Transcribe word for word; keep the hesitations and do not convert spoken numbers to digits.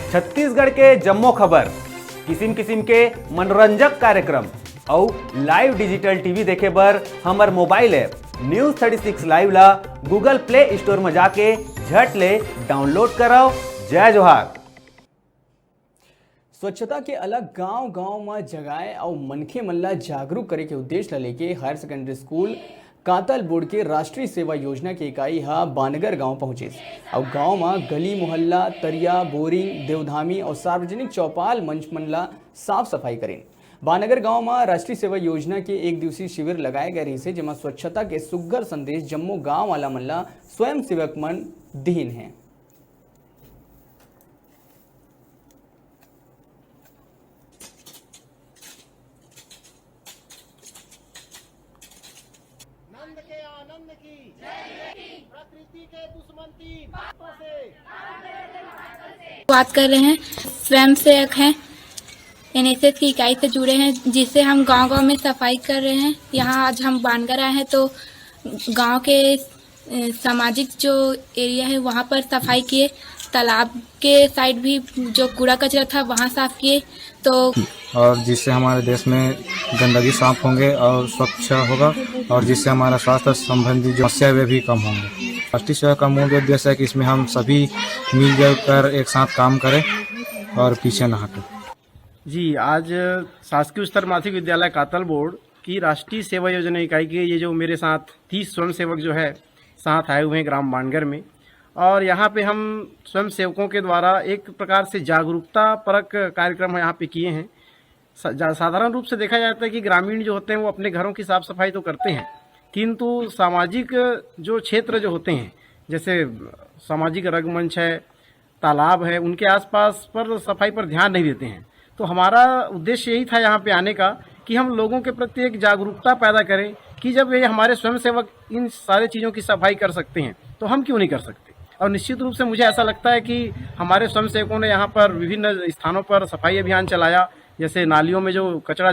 छत्तीसगढ़ के जम्मो खबर, किसिम किसिम के मनोरंजक कार्यक्रम अउ live digital T V देखे बर हमर mobile app News thirty six Live ला Google Play Store म जाके झट ले download करव। जय जोहार। स्वच्छता के अलख गांव-गांव म जगाए अउ मनखे मन ला जागरूक करे के उद्देश्य ला लेके हायर सेकेंडरी स्कूल कातल बोर्ड के राष्ट्रीय सेवा योजना के इकाई ह बानगर गांव पहुंचिस अउ गांव म गली मोहल्ला, तरिया, बोरिंग, देवधामी अउ सार्वजनिक चौपाल मंच मन ला साफ सफाई करिन। बानगर गांव म राष्ट्रीय सेवा योजना के एक दिवसीय शिविर लगाए गए रहिसे, जेमा स्वच्छता के सुग्घर संदेश जम्मो गांव वाला मन ला स्वयंसेवक मन दिहिन हे। नंद के आनंद की, प्रकृति के दुश्मन तीन से। बात कर रहे हैं, स्वयंसेवक हैं, एन एस एस की इकाई से जुड़े हैं, जिससे हम गांव-गांव में सफाई कर रहे हैं। यहाँ आज हम बानगर आए हैं तो गांव के, अ, सामाजिक जो एरिया है वहाँ पर सफाई किए, तालाब के साइड भी जो कूड़ा कचरा था वहाँ साफ किए। तो और जिससे हमारे देश में गंदगी साफ होंगे और स्वच्छ होगा और जिससे हमारा स्वास्थ्य संबंधी जो समस्या वे भी कम होंगे। राष्ट्रीय सेवा का मूल उद्देश्य है कि इसमें हम सभी मिलजुल कर एक साथ काम करें और पीछे ना हटें। जी, आज शासकीय उच्चतर माध्यमिक विद्यालय कातल बोर्ड की राष्ट्रीय सेवा योजना इकाई के ये जो मेरे साथ तीस स्वयंसेवक जो है साथ आए हुए हैं ग्राम बानगर में, और यहाँ पे हम स्वयंसेवकों के द्वारा एक प्रकार से जागरूकता परक कार्यक्रम यहाँ पे किए हैं। सा-, जा-, साधारण रूप से देखा जाता है कि ग्रामीण जो होते हैं वो अपने घरों की साफ सफाई तो करते हैं, किंतु सामाजिक जो क्षेत्र जो होते हैं, जैसे सामाजिक रंगमंच है, तालाब है, उनके आसपास पर सफाई पर ध्यान नहीं देते हैं। तो हमारा उद्देश्य यही था यहाँ पे आने का कि हम लोगों के प्रति एक जागरूकता पैदा करें कि जब ये हमारे स्वयंसेवक इन सारे चीज़ों की सफाई कर सकते हैं तो हम क्यों नहीं कर सकते। और निश्चित रूप से मुझे ऐसा लगता है कि हमारे स्वयंसेवकों ने यहाँ पर विभिन्न स्थानों पर सफाई अभियान चलाया, जैसे नालियों में जो कचरा